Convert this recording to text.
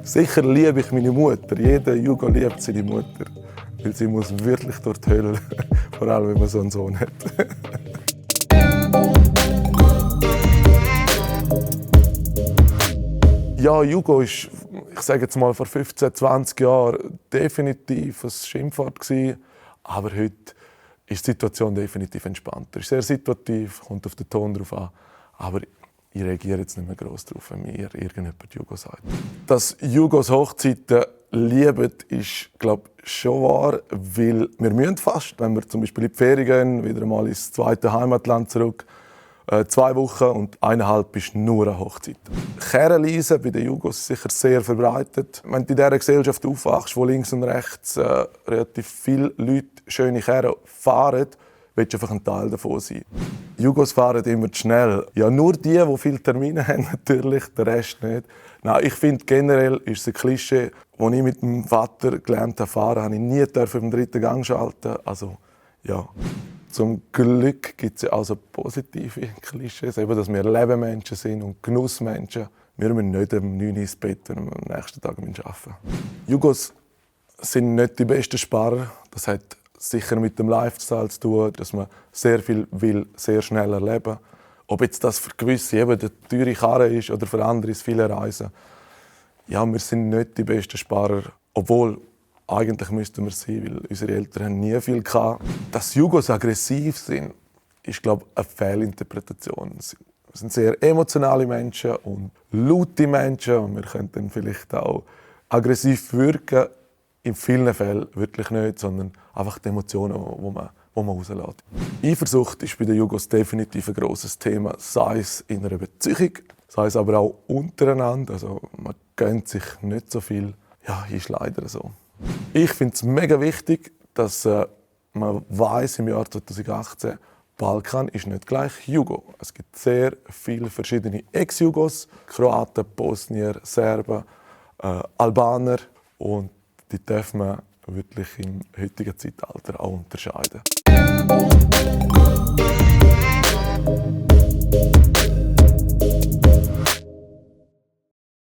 Sicher liebe ich meine Mutter. Jeder Jugo liebt seine Mutter. Weil sie muss wirklich durch die Hölle, vor allem wenn man so einen Sohn hat. Ja, Jugo ist, ich sage jetzt mal, vor 15, 20 Jahren definitiv ein Schimpfwort gewesen. Aber heute ist die Situation definitiv entspannter. Ist sehr situativ, kommt auf den Ton drauf an. Aber ich reagiere jetzt nicht mehr gross darauf, wenn mir irgendjemand Jugo sagt. Dass Jugos Hochzeiten lieben, ist, glaube ich, schon wahr, weil wir müssen fast, wenn wir zum Beispiel in die Ferien gehen, wieder einmal ins zweite Heimatland zurück, 2 Wochen und 1,5 ist nur eine Hochzeit. Kerrenleisen bei den Jugos ist sicher sehr verbreitet. Wenn du in dieser Gesellschaft aufwachst, wo links und rechts relativ viele Leute schöne Kerren fahren, willst du einfach ein Teil davon sein. Jugos fahren immer zu schnell. Ja, nur die viele Termine haben, natürlich, der Rest nicht. Nein, ich finde generell ist es ein Klischee. Als ich mit meinem Vater gelernt habe fahren, habe ich nie im 3. Gang schalten. Also, ja. Zum Glück gibt es ja also positive Klischees, eben, dass wir Lebemenschen sind und Genussmenschen. Wir müssen nicht um 9 Uhr ins Bett und am nächsten Tag arbeiten. Jugos sind nicht die besten Sparer. Das hat sicher mit dem Lifestyle zu tun, dass man sehr viel will, sehr schnell erleben. Ob jetzt das für gewisse eben der teure Karre ist oder für andere ist viele Reisen. Ja, wir sind nicht die besten Sparer, obwohl eigentlich müssten wir sein, weil unsere Eltern haben nie viel gehabt. Dass Jugos aggressiv sind, ist, glaube ich, eine Fehlinterpretation. Wir sind sehr emotionale Menschen und laute Menschen und wir können dann vielleicht auch aggressiv wirken. In vielen Fällen wirklich nicht, sondern einfach die Emotionen, die man rauslässt. Eifersucht ist bei den Jugos definitiv ein grosses Thema, sei es in einer Beziehung, sei es aber auch untereinander. Also man gönnt sich nicht so viel. Ja, ist leider so. Ich finde es mega wichtig, dass man weiss, im Jahr 2018, Balkan ist nicht gleich Jugo. Es gibt sehr viele verschiedene Ex-Jugos, Kroaten, Bosnier, Serben, Albaner und die darf man wirklich im heutigen Zeitalter auch unterscheiden.